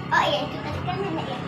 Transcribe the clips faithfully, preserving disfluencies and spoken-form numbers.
Oh iya, itu tadi kan nenek ya.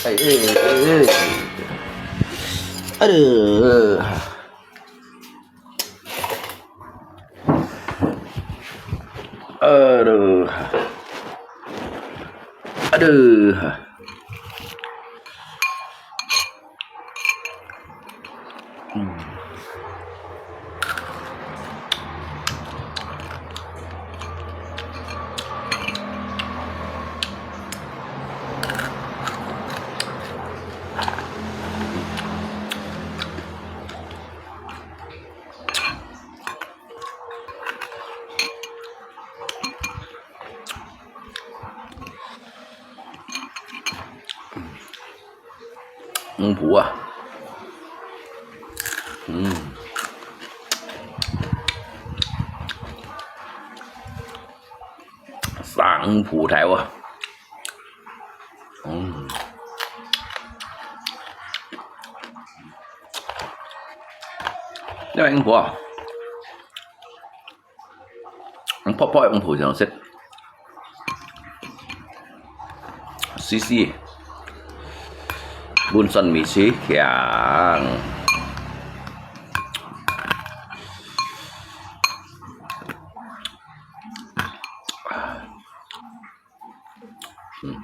哎哎哎哎，哎呦，哎呦，哎呦。五脯啊，嗯，生五脯頭啊，嗯，這个五脯啊。 薄薄个五脯正食，絲絲，本身味緒強。嗯。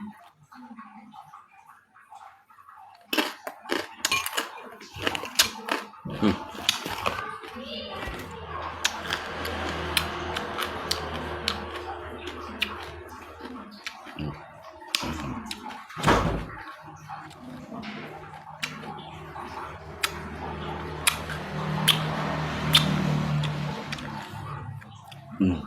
嗯。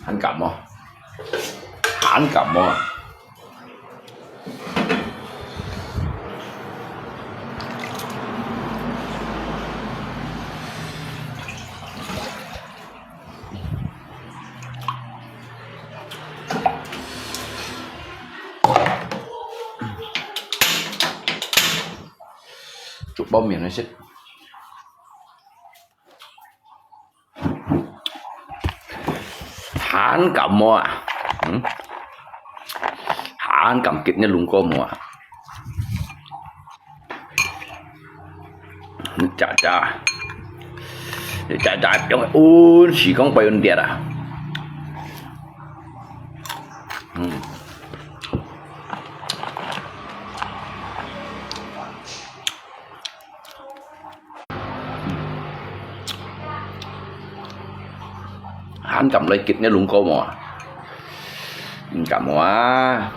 還感冒，還感冒啊！煮包麵來食。恁感冒啊？嗯？恁感激你龍哥無啊？假假，假假用温時光飛雲跌啊！嗯。 還敢來激你龍哥無啊？毋敢啊，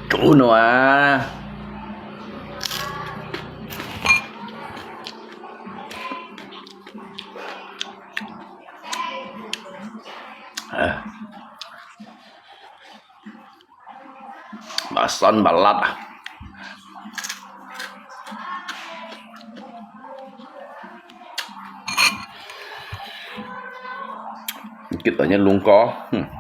做喏啊！啊！ Masan balat ah. Kita nya lungko. Hmm.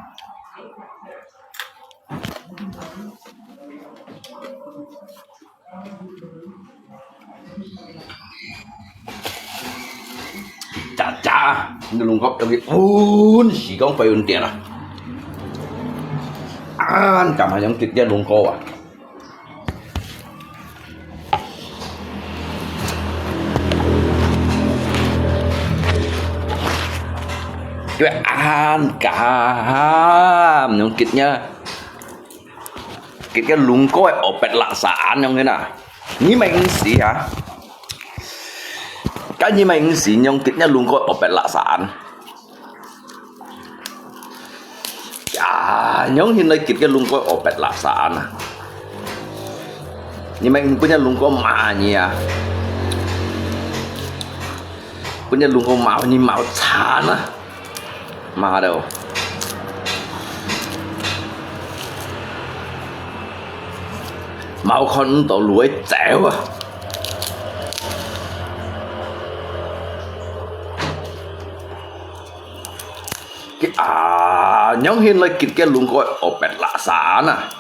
假假，你龍哥要去分時光飛雲跌啦。啊，你幹嘛用直接龍哥啊？對，啊，敢用直接。 Kit ke lungkoi opet laksaan yang kena. Ni mai ngsi ha. Kan ni mai ngsi nyong kit nya lungkoi opet laksaan. Ya, nyong hin lai kit ke lungkoi opet laksaan. Ni mai punya lungkoi ma ni ya. Punya lungkoi mau ni mau chan ah. Mau deu. Mau khon to lui chéo ah. Kit ah, nyong hin lai kit ke lungkoi opet laksaan ah.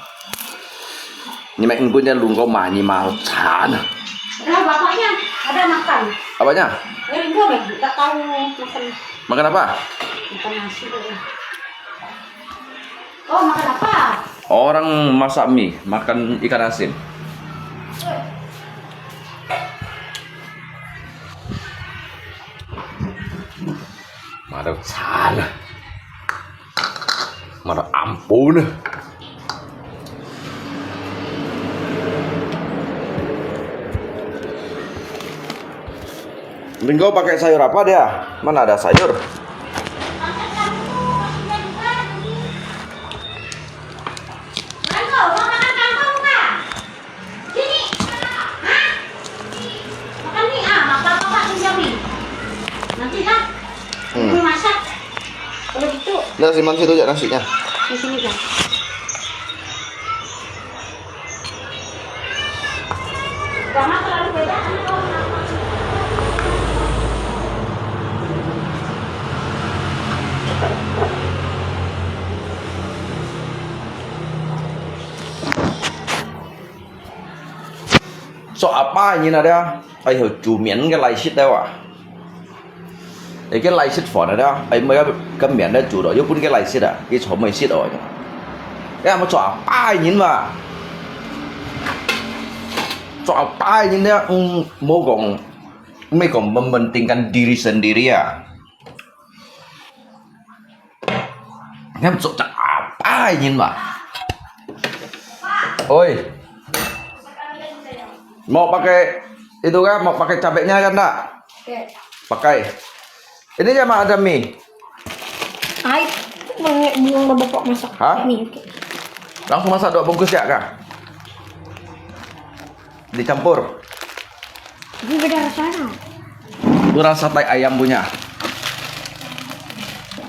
Ni mai engkun nya lungkoi ma ni mau chan ah. Nah, bapaknya ada makan. Apanya? Dari gua lagi, tak tahu makan. Makan apa? Makan nasi dulu. Oh, makan apa? Orang masak mie, makan ikan asin. Mada salah. Mada ampun. Minggu pakai sayur apa dia? Mana ada sayur? Sini. Hah? Makan mie ah, makan apa, Pak? Siapa? Nanti kan? Hmm. Belum masak. Kalau gitu. Nggak, simpan situ aja nasinya. Di sini, Bang. Jangan terlalu beda sama orang. Cho apa ini ada? Ai ho, 煮面个来食个哇。 你个來食飯啊，哎，毋係个面咧煮到，又分个來食啊，佢做咩食哦？哎呀，莫做阿爸个人嘛，做阿爸个人咧，嗯，莫講，莫講 mementingkan diri sendiri啊。你做隻阿爸个人嘛。Oi, mau pakai itu kan, mau pakai cabenya kan tak? Oke. Pakai. Ini ya, Mak, ada mie. Ay, buang na bapak masak. Ha? Mie, oke. Langsung masak dua bungkus ya, Kak? Dicampur. Ini beda rasanya. Itu rasa tai ayam punya.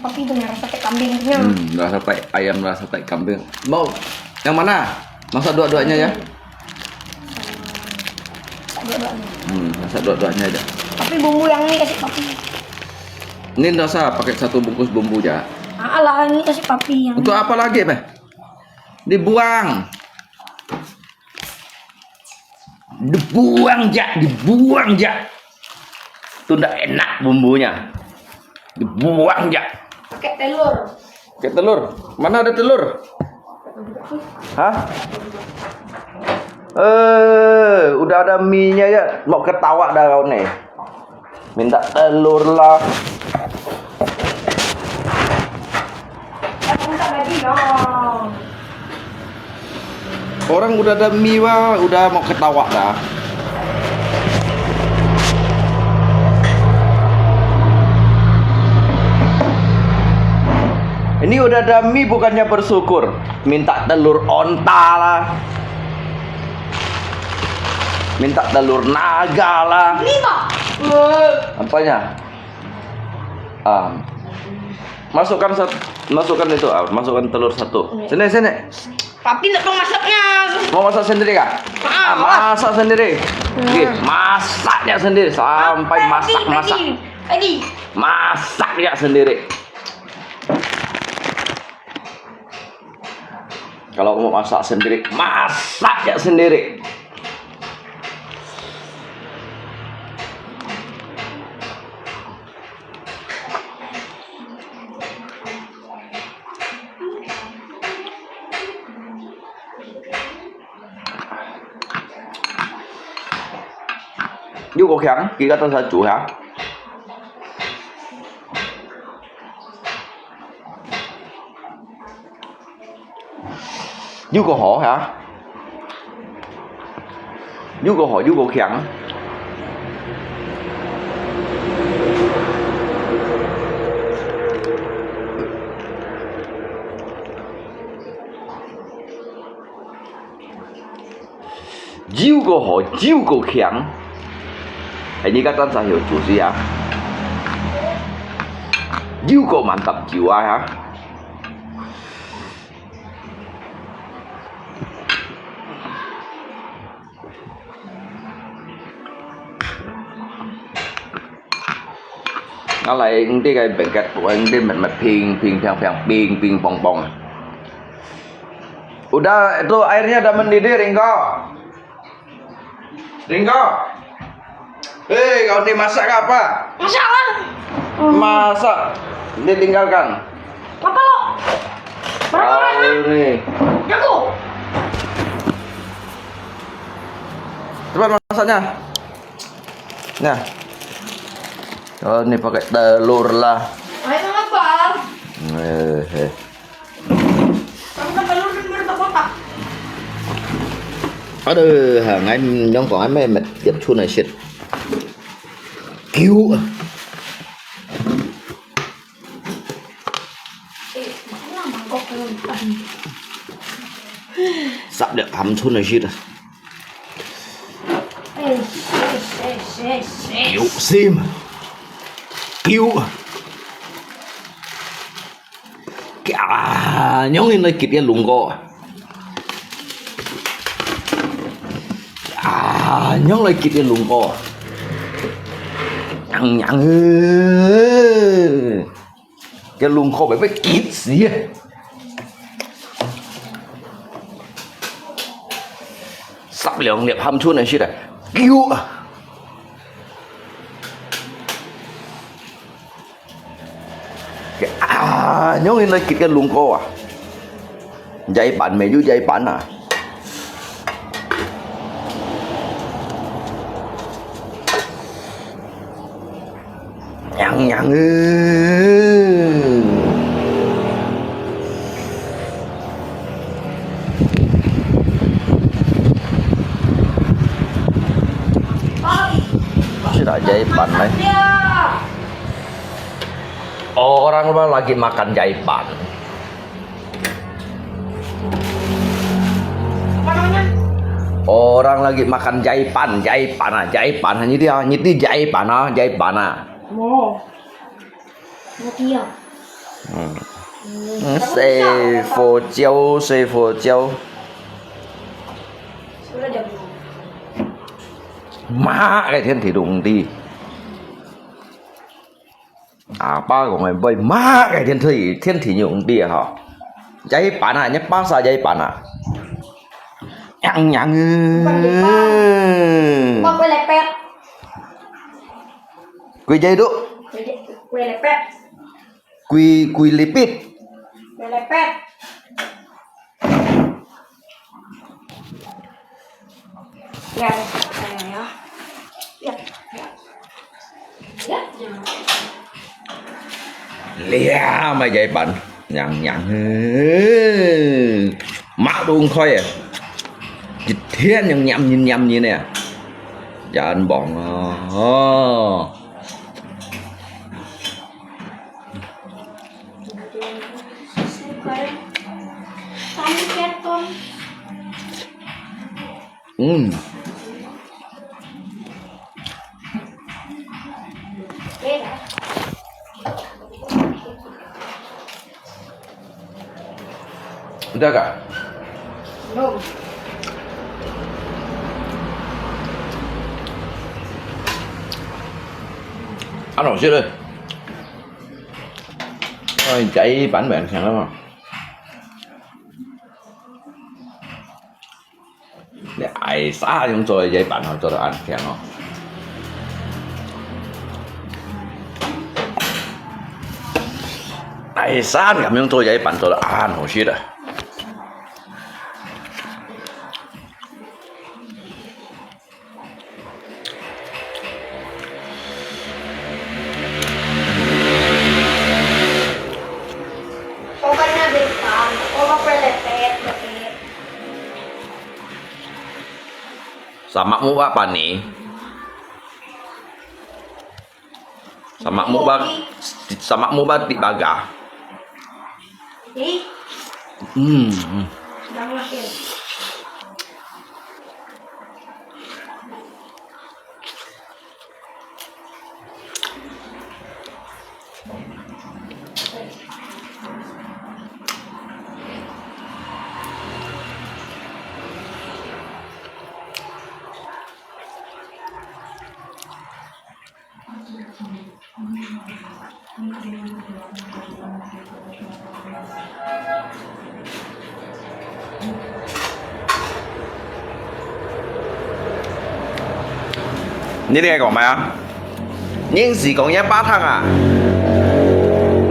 Tapi punya rasa tai kambing punya. Hmm, rasa tai ayam, rasa tai kambing. Mau yang mana? Masak dua-duanya ya. Dua-duanya. Hmm, masak dua-duanya aja. Tapi bumbu yang ini kasih papi. Ini ndak usah pakai satu bungkus bumbu aja. Ah, lah, ini kasih papi yang. Untuk apa lagi, Peh? Dibuang. Dibuang aja, dibuang aja. Itu ndak enak bumbunya. Dibuang aja. Pakai telur. Pakai telur. Mana ada telur? Hah? Eh, udah ada mie-nya ya, mau ketawa dah kau ni. Minta telur lah. Orang udah ada mie, wah, udah mau ketawa dah. Ini udah ada mie, bukannya bersyukur, minta telur onta lah, minta telur naga lah. Lima. Apanya? Ah, masukkan sat-, masukkan itu, ah, masukkan telur satu. Sini, sini. Papi nak masaknya. Mau masak sendiri kah? Ah, masak sendiri. Okey, masaknya sendiri sampai masak, masak. Padi, padi. Masaknya sendiri. Kalau mau masak sendiri, masaknya sendiri. Yuk kok hiang, kita tak satu ya. Yuk kok hor ya. Yuk kok hor, yuk kok hiang. Yuk kok hor, yuk kok hiang. Ini kata saya cuci ya. Yuk kok mantap jiwa ya. Ngalai engdi kai bengket, engdi met met ping ping piang piang ping ping pong pong. Udah, itu airnya udah mendidih, Ringgo. Ringgo. Hei, kau ni masak apa? Masak lah. Masak. Ditinggalkan. Apa lo? Berapa kau ni? Jago. Cepat masaknya. Nah. Kau ni pakai telur lah. Ayo, apa? Eh, eh. Aduh, ha, ngai nyong kong ai meh met yap chun ai shit. Kiu. Sap yap ham chun ai shit. Kiu sim. Kiu. Kia, nyong in lai kit ke lung ko. Kia, nyong lai kit ke lung ko. Nyang nyang. Ke lung ko bebe kit si. Sap liang liap ham chun ai shit. Kiu. Ah, nyong in lai kit ke lung ko ah. Jai pan me ju jai pan ah. Nyang nyang. Sila jai pan lai. Orang lagi makan jaipan. Apa namanya? Orang lagi makan jaipan, jaipan ah, jaipan ah, nyiti ah, nyiti jaipan ah, jaipan ah. Mo. Nyiti ah. Hmm. Hmm, 食火鳥，食火鳥。Mah, cái thiên thủy đùng đi. Apa kong ai bơi mah cái thiên thủy, thiên thủy nhung đi hả? Jaipan à, nhất bác sa jaipan à. Nhang nhang. Bukan jaipan. Apa kue lepet? Kue jai tu. Kue jai-, kue lepet. Kue, kue lepet. Lepet. Ya, ya, ya. Ya, ya. Ya, ya. 這麼个飯，娘娘，擘都開啊！一天娘娘娘娘呢，真棒啊！哦。 嗯。這個。啊，老師呢？ 哎，這一般般香了嘛。你愛啥用做這一般哦，做到恁香哦。愛啥你敢用做這一般，做到恁好食的。 Sama mo ba pani? Sama mo ba, sama mo ba di baga? Hmm.你這講麼啊？人係講若爸聽啊，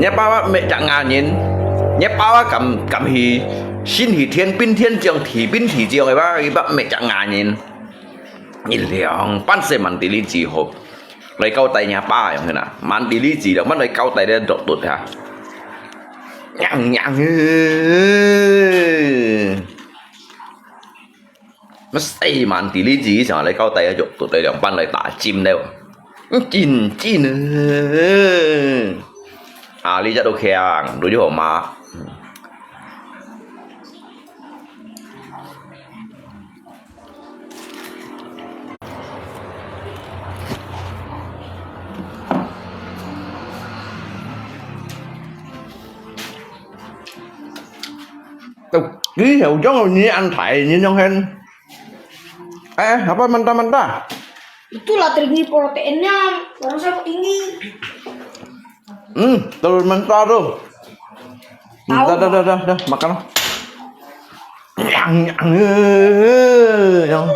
若爸乜隻牙人，若爸乜敢敢去，先去天兵天將，地兵地將个吧，佢乜乜隻牙人。 你兩半世蠻知理智好，來交代若爸樣个啦，蠻知理智了，乜來交代這肉毒哈。娘娘，乜死蠻知理智，想來交代這肉毒，來兩半來打針了。真真啊！啊，你這都強，都好嘛。 都，你又將你恁大，你樣形。哎，apa mantap mantap? Itulah tinggi proteinnya, baru saya tinggi. Hmm, terus mentah tu. Hmm, dah, dah, dah, dah, dah, makan lah. Yang, yang, eh, yang.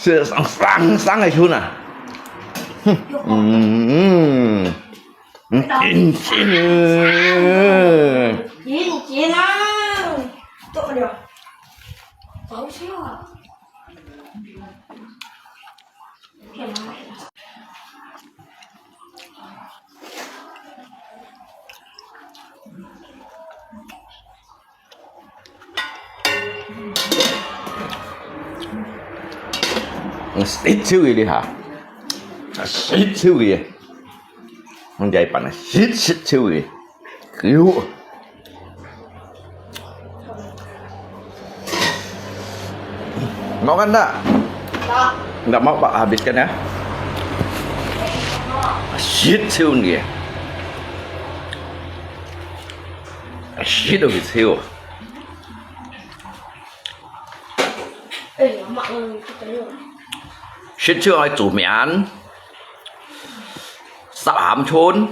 係生生生个村啊。嗯，嗯，嗯，真真个。真真啊。做不了。搞笑啊。 一手个哩哈，一手个，我這一半啊，一一手个。 喲。Mau kan tak? Tak. Nggak mau, Pak, habiskan ya. Shit, siun dia. Shit, oh, siu. Eh, mak, eh, kita ni. Shit, siu, ai, 煮面。 十三寸，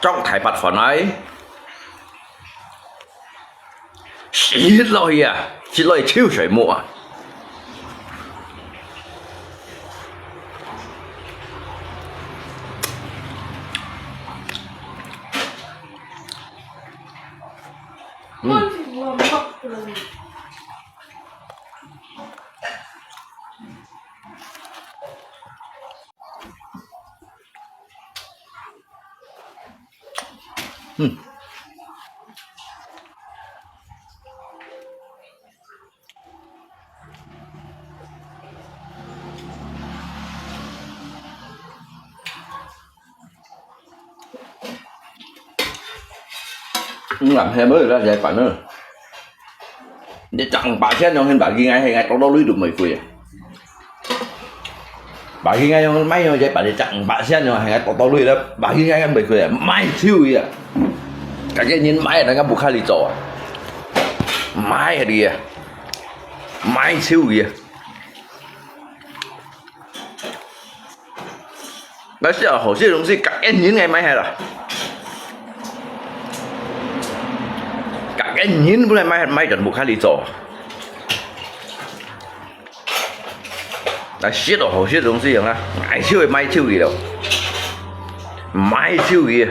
裝大白飯來，食落去啊，食落去臭水木啊！嗯。 嗯，係無啦，這飯呢？你食五百仙樣，現把佢𠊎，係𠊎多多鐳都無幾啊。把佢𠊎樣買樣，這把你食五百仙樣，係𠊎多多鐳了，把佢𠊎無幾啊，買手啊！這个人買，那个不看你做啊，買啊你啊，買手啊！ 該係啊，好些東西，隔个人愛買下啦。隔个人本來買，買全部開始做。來，食到好些東西樣啊，買手个買手个咯，買手个。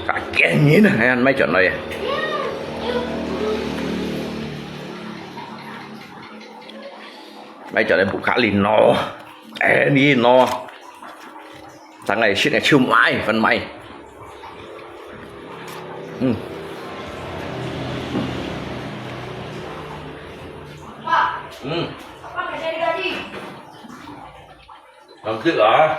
啊，驚人啊，哎呀，買轉來啊。買轉來布卡里喏，哎，你喏，等下食个就買，分買。嗯。嗯。 好吃啊。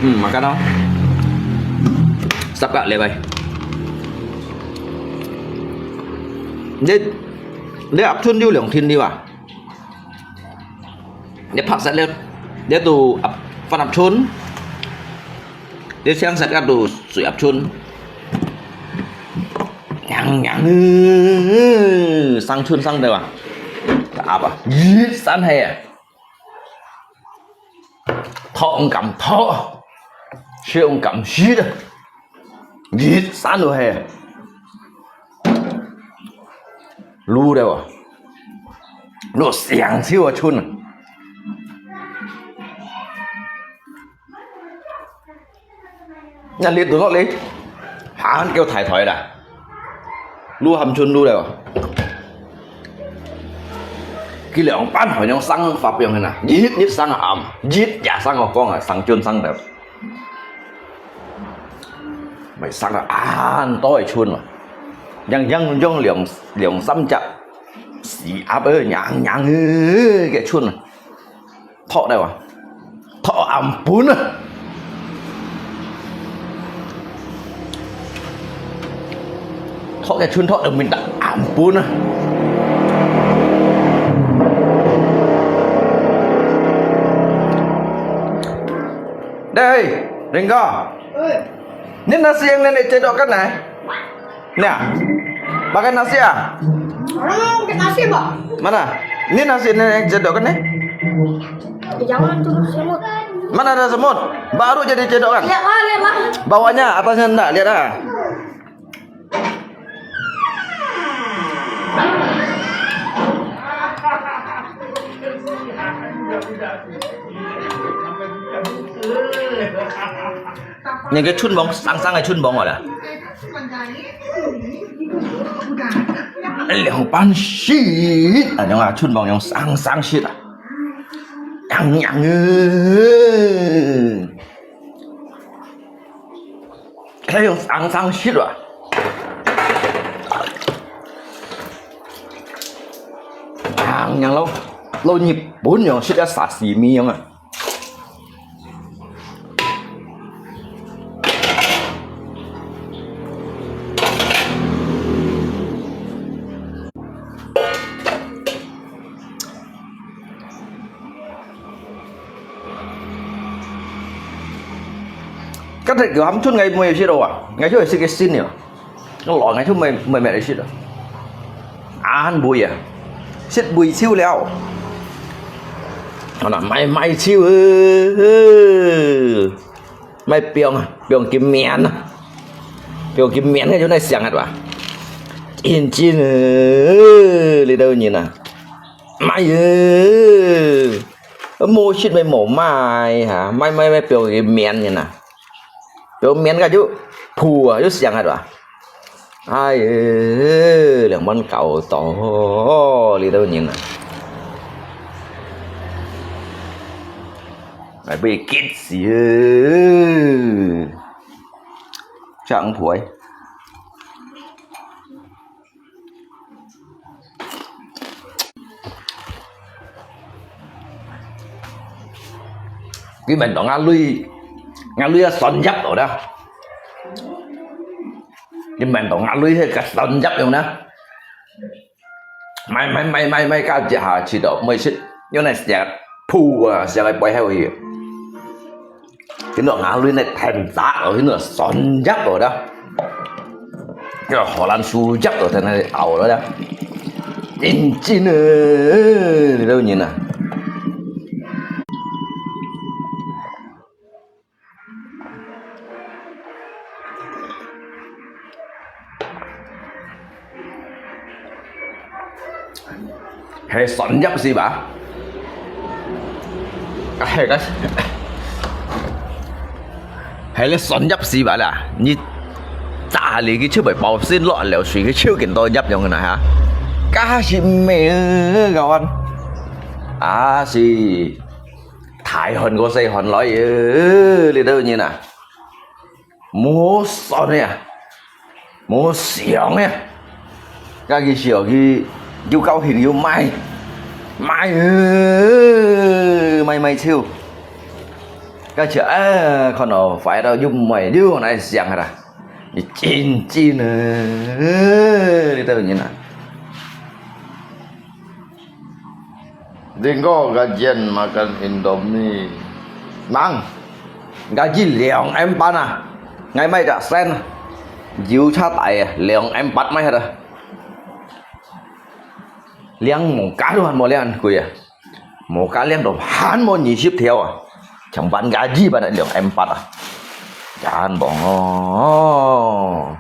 嗯，makan咯。十个禮拜。你，你鴨春有兩天了啊？你拍實了，你都鴨，番鴨春，你想食个都水鴨春。 娘娘，生春生到啊，鴨啊，熱散係啊，托毋敢托，食毋敢食啊，熱散到係啊，滷了啊，滷香臭啊春啊。 那你都落嚟，還叫太太啦，滷鹹春滷了。佢兩班好像生發病个啦，日日生啊暗，日夜生啊光啊，生春生了。咪生啊恁多个春嘛，樣樣用兩，兩三隻，死鴨仔，樣樣个春啊。 托了啊，托暗晡啊，托个春托到明朝暗晡啊。Dei, Ringgo. Oi. Ni nasi yang nenek cedokkan, eh? Nah, makan nasi ah? Orang makan nasi, Pak. Mana? Ini nasi nenek cedokkan nih. Jangan tuh semut. Mana ada semut? Baru jadi cedokkan. Lihat lah, lihat lah. Bawahnya, atasnya enggak, lihat ah. 你个春網，生生个春網啊啦。兩班食，啊，樣啊，春網樣生生食啊。娘娘啊！佢樣生生食啊。娘娘咯，落日本樣食啊沙西米樣啊。該隻狗喊出來無有食到啊，𠊎就會食个心了。我來𠊎就無無無食啊。啊，很肥啊，食肥瘦了。好啦，買買瘦呃，買放啊，放金面啊，放金面个就來想啊吧。真真呃，你兜人啊，買呃，無食咪無買哈，買買買放金面个呐。 表面个就普啊，就香啊，對吧？哎呀，兩碗搞到，你兜人啊，哎，被激死了，这样不会。 佢問到𠊎鐳，𠊎鐳啊酸入到啦。佢問到𠊎鐳係个酸入用啦。買買買買買，加一下去到，每次用來食，噗啊，食个背後去。 佢那牙鐳呢，很扎哦，佢那酸汁哦的，這荷蘭樹汁哦，在那裡熬了的，真正的，你都人啊。係酸汁是吧？係个，係个酸汁是吧啦？你炸下你去出去包先落了水，去手緊多汁用个啦哈。該係咩个玩？啊是大漢過細漢來，呃，你都人啊。 無算个啊，無想个啊。該佢時候佢又高興又賣，賣呃，賣賣笑。該就啊，看到壞到又賣，又來想啦。你真真呃，你都人啊。 Tinggal gajian makan Indomie. Mang, gaji兩M八啊，𠊎買隻sen，油車底啊，兩M八買下啊。兩毛加都還無兩貴啊，無加兩都還無二十條啊，像半gaji般啊，兩M八啊，真棒哦！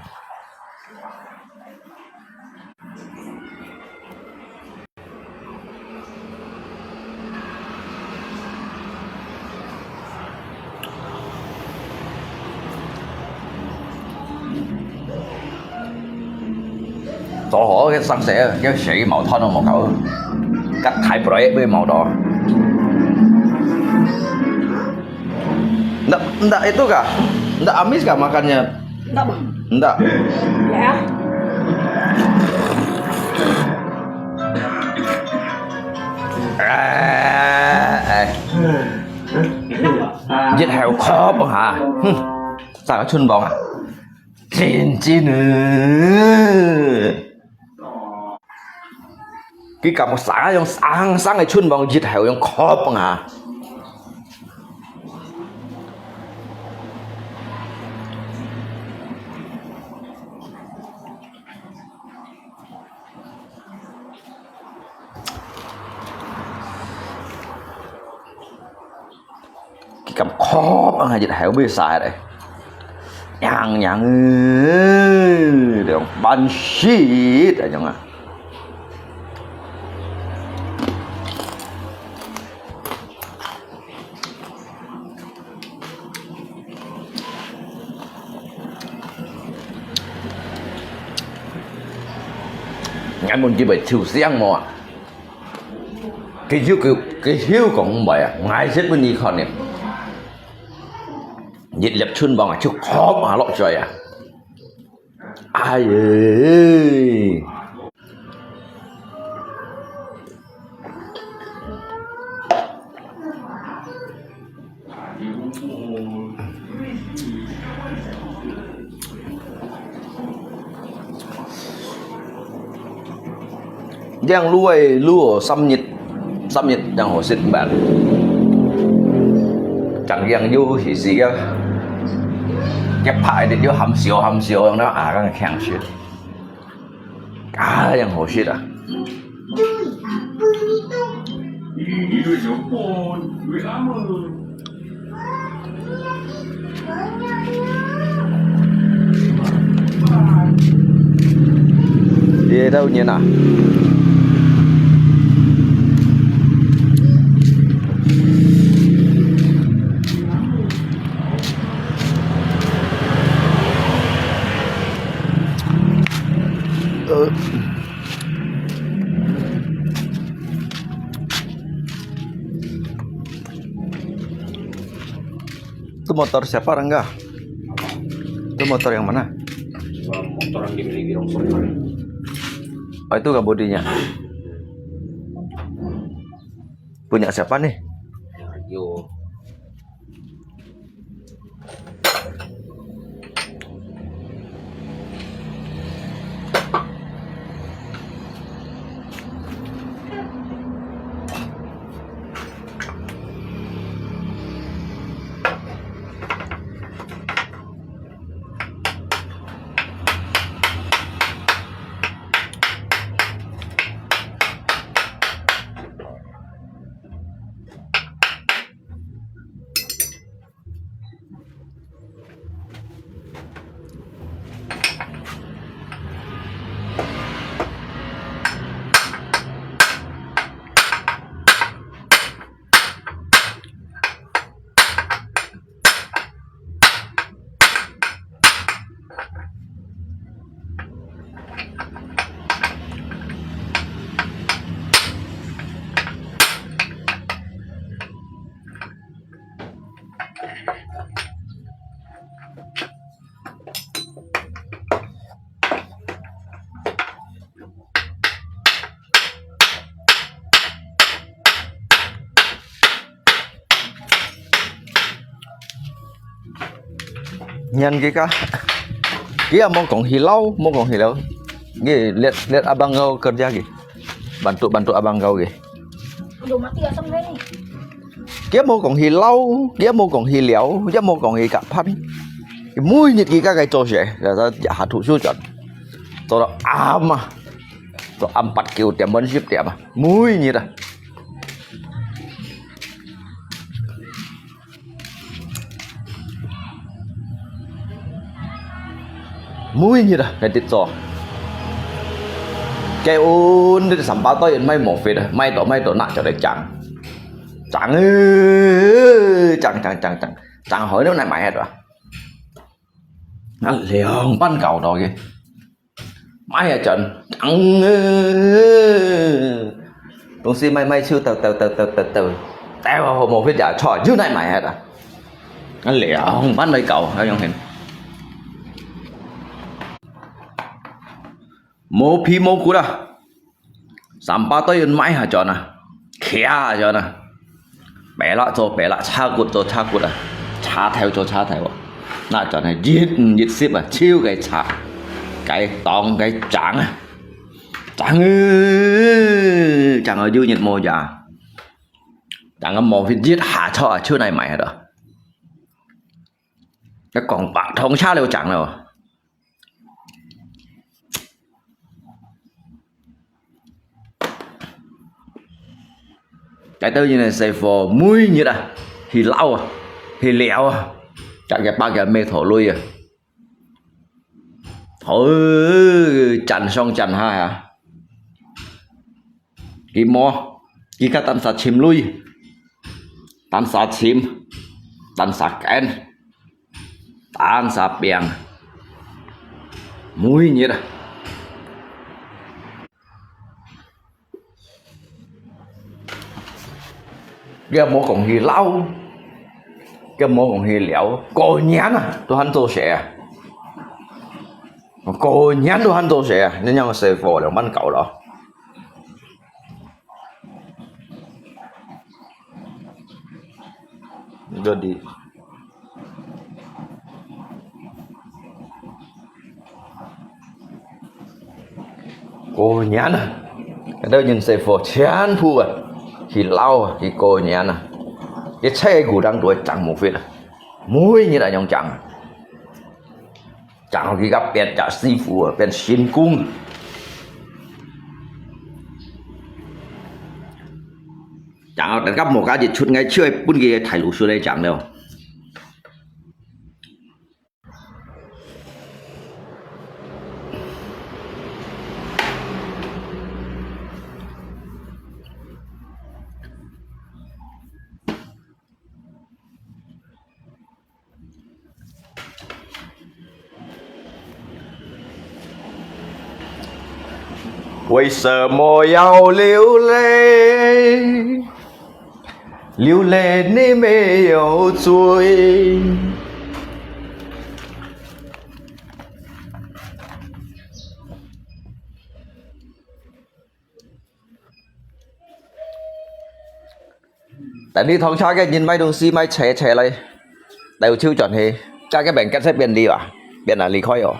做好个生死，要死毛斷都無搞，甲太不來會毛到。Ndak, ndak itu kah? Ndak amis kah makannya? Ndak, Bang. Ndak. Ya. Eh, eh. Jit heo khop ha. Hmm. Sa ka chun bong ha. Chin chin. Ki kam sa yung sang sang e chun bong jit heo yung khop ha. Ki kam khop ang hajit hai ui sa re. Yang yang ư, dong ban shit a yang a. Ngai mun ki bai thiu siang mo a. Ki hiu ki, ki hiu kong bai a, ngai set mun ni khon ni. Yit lep chun bang a, chu khop a lok choi a. Ai ơi. Yang lu ai lu o, 三日, 三日 yang ho sit ban. Chang yang yu hi si ya. 夾拍个，就含笑含笑，樣啊，恁慶食，啊，恁好食啊！你在哪啊？ Itu motor siapa, Rangga? Itu motor yang mana? Motor yang dibeli di Rongsong kemarin. Oh, itu kah bodinya? Punya siapa nih? Yo. 年紀个，佢也無講去老，無講去了，佢lihat lihat abang kau kerja佢，bantu bantu abang kau佢。Aduh, mati asam saya ni. 佢也無講去老，佢也無講去了，也無講去甲飯，佢每日佢个个做事，也下讀書轉，做到暗啊，做暗八九點半十點啊，每日啊。 每日啊，該直做。該屋下三百多人賣無fit啊，賣到賣到拿出來整。整欸，整整整整，整好了來賣啊，對吧？啊，兩班搞到个。 賣啊轉，當呃，東西賣賣就鬥鬥鬥鬥鬥鬥，鬥好無fit也錯，又來賣啊啦。啊，兩班來搞，恁樣形。無皮無骨啊，三百多人賣下轉啊，徛下轉啊。 白lapar做白lapar，拆骨做拆骨啊，拆頭做拆頭啊。那轉係一五一十啊，手个拆，个當个整啊，整啊，整啊有日無夜，整啊無fit一下錯啊，手來賣啊都。一講白通車了整了。 該兜人个師傅每日啊，去撈啊，去撩啊，逐个百个咩頭鐳啊。好，賺上賺下啊！佢無，佢个單儕尋鐳，單儕尋，單儕揀。 單儕拚，每日啊。佢也無講去撈，佢也無講去撩，過年啊，都還做事啊。過年都還做事啊，你仰个師傅兩萬九咯。 Jadi，過年啊，該兜人師傅全部啊，去撈啊，去過年啊，一切个古董都會整無fit啊，每日啊樣整啊。正好佢个變隻師傅啊，變神功。正好等下無加一出，𠊎就分佢大路數來講了。 為什麼要流淚？流淚你沒有罪。 等你通常个人買東西買齊齊來，兜手轉去，加个邊个在邊裡啊，邊啊離開哦。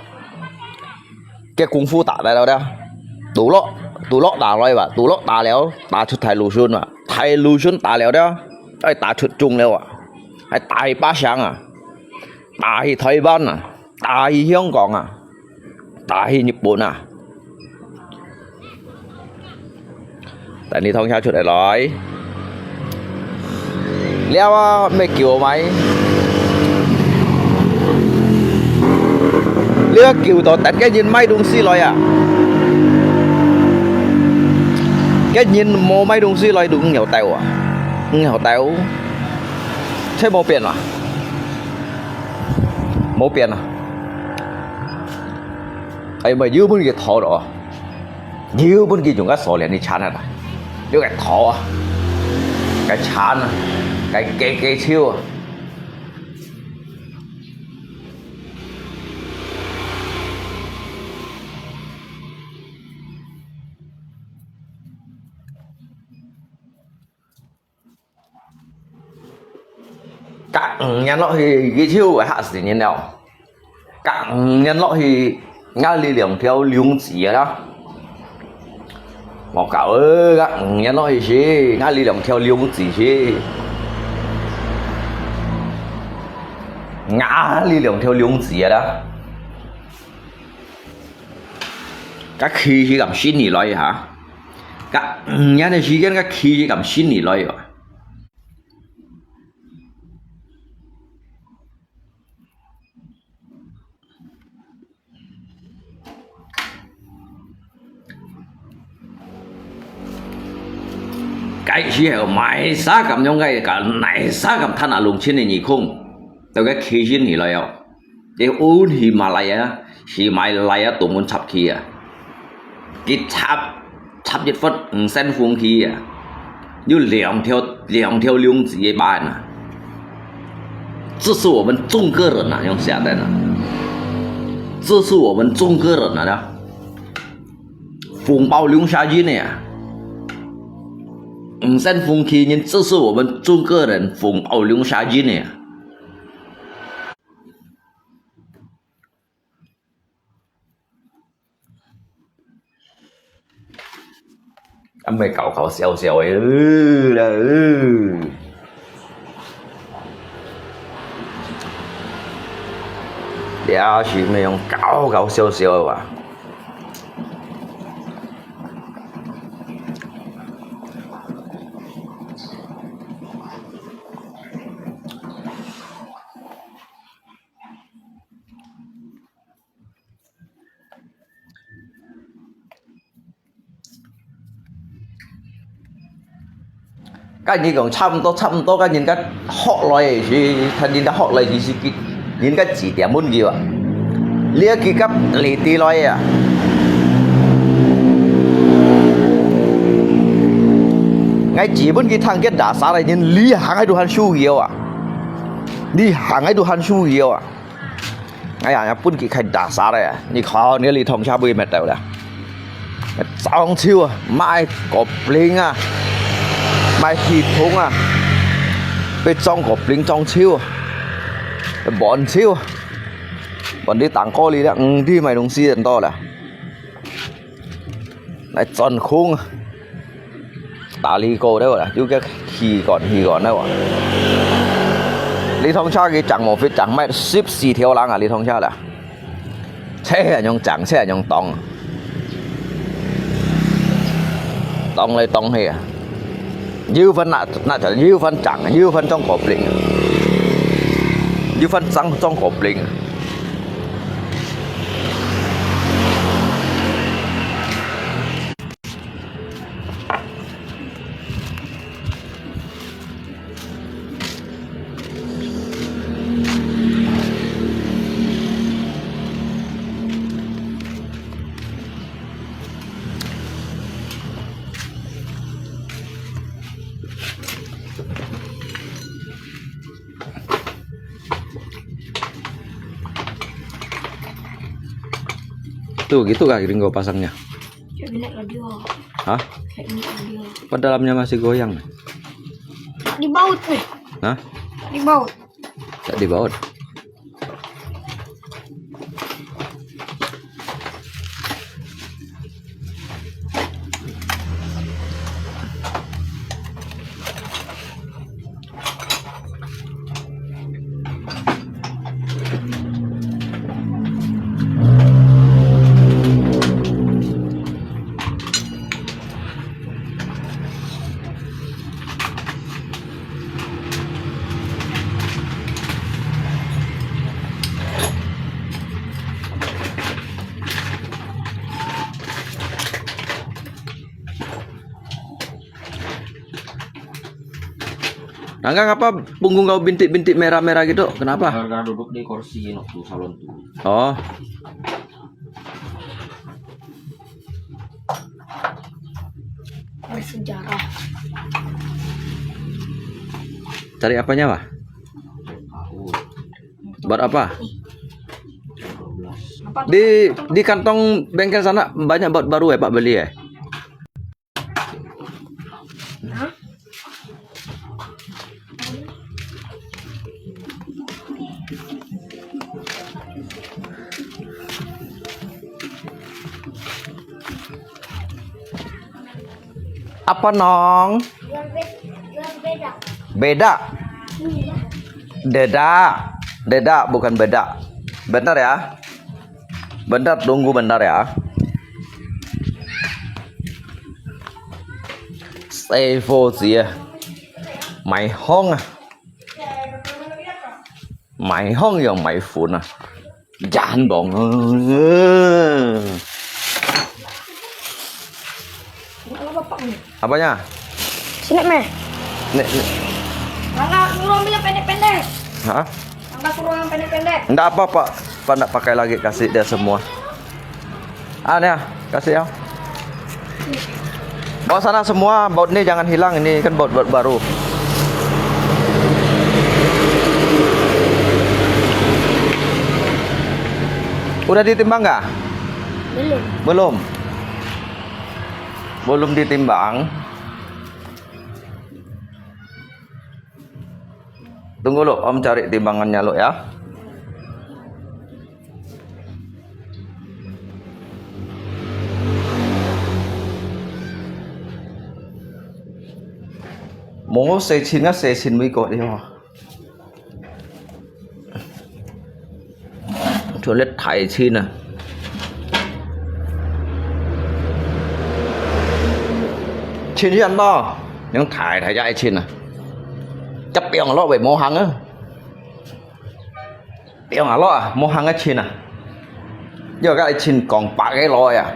个功夫打來了的，堵落，堵落打來吧，堵落打了，打出大路順啊，大路順打了的，愛打出中了啊，愛打去巴生啊，打去台灣啊，打去香港啊。 打去日本啊。等你通下出來來。了啊，毋係叫買。你要叫到等个人買東西來啊。个人無買東西來，都毋曉兜啊，毋曉兜，這無變啊。 無變啊。哎，毋係，又分佢討咯，又分佢用个鎖鏈去纏啊，又个討啊，个纏啊，个个个手啊。 隔五年落去，佢就會嚇死人了。隔五年落去，𠊎這兩條龍子啊啦。莫搞呃，隔五年落去是，𠊎這兩條龍子是。𠊎這兩條龍子啊啦。該氣是敢信你來哈？隔五年个時間，該氣是敢信你來啊？ 該時候買啥敢用个，个買啥敢趁啊，弄清个耳空，都个氣人起來哦。你運喜馬拉雅，喜馬拉雅都門插去啊，佢插 插一發五線風去啊，有兩條，兩條龍子个把啊。這是我們中國人啊，用寫的呢。這是我們中國人啊，紅包龍蝦仁的啊。五線風去人，這是我們中國人紅包龍蝦仁的啊。 啊，毋係搞搞笑笑个，呃，啦，呃。這是毋係用搞搞笑笑个哇？ 該人講差毋多，差毋多，該人家學來个時，他人家學來个時，佢人家指點問佢啊，你愛佢甲哪地來啊？𠊎指問佢聽，佢打啥來，人你行喺度喊手搖啊，你行喺度喊手搖啊。 哎呀，要分佢開大殺了呀！你看，你這通車會滅掉了。裝修啊，賣果餅啊，賣系統啊，被裝果餅裝修啊，bán修啊，bán đi當高哩了，嗯，đi買東西很多了。來轉空啊！ 大力哥對無啦？有个氣管，氣管對無？這通車佢正無fit，正賣十四條零啊！這通車啦，車係恁樣整，車係恁樣擋，擋來擋去啊！有份拿，拿出來，有份整，有份裝果冰，有份裝，裝果冰。 Tuh, gitu kah gringo pasangnya? Kayak minat radio. Hah? Kayak minat radio. Apa dalamnya masih goyang? Dibaut nih. Hah? Dibaut. Tak dibaut. Nangka, apa punggung kau bintik-bintik merah-merah gitu? Kenapa? Karena duduk di kursi no, tuh, salon tuh. Oh. Bersejarah. Cari apanya, Pak? Buat apa? Di, di kantong bengkel sana banyak buat baru ya, Pak, beli ya? Apa, Nong? Beda. Deda. Deda, bukan beda. Bentar ya. Bentar, tunggu bentar ya. Save 字啊，買空啊，買空又買款啊，真棒啊！ Apanya? Sini, Meh. Nek, nek. Kakak suruh ambil yang pendek-pendek. Hah? Kakak suruh yang pendek-pendek. Nggak apa-apa, Pak, nggak pakai lagi, kasih dia semua. Ah, nih, ah, kasih ya. Bawa sana semua, baut ni jangan hilang, ini kan baut-baut baru. Udah ditimbang nggak? Belum. Belum. Belum ditimbang. Tunggu, Luk, Om cari timbangannya, Luk, ya. Mô sê chin á, sê chin mui kok đi hò. Cho lết thái chin à. Chin yuan lo, nhưng thái thái ya chin à. Chắc piang lo vậy mô hàng á. Piang à lo à, mô hàng á chin à. Yua cái chin kong bạc cái lo à.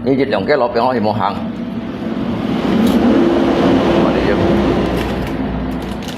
Như dịch lòng cái lo piang lo thì mô hàng.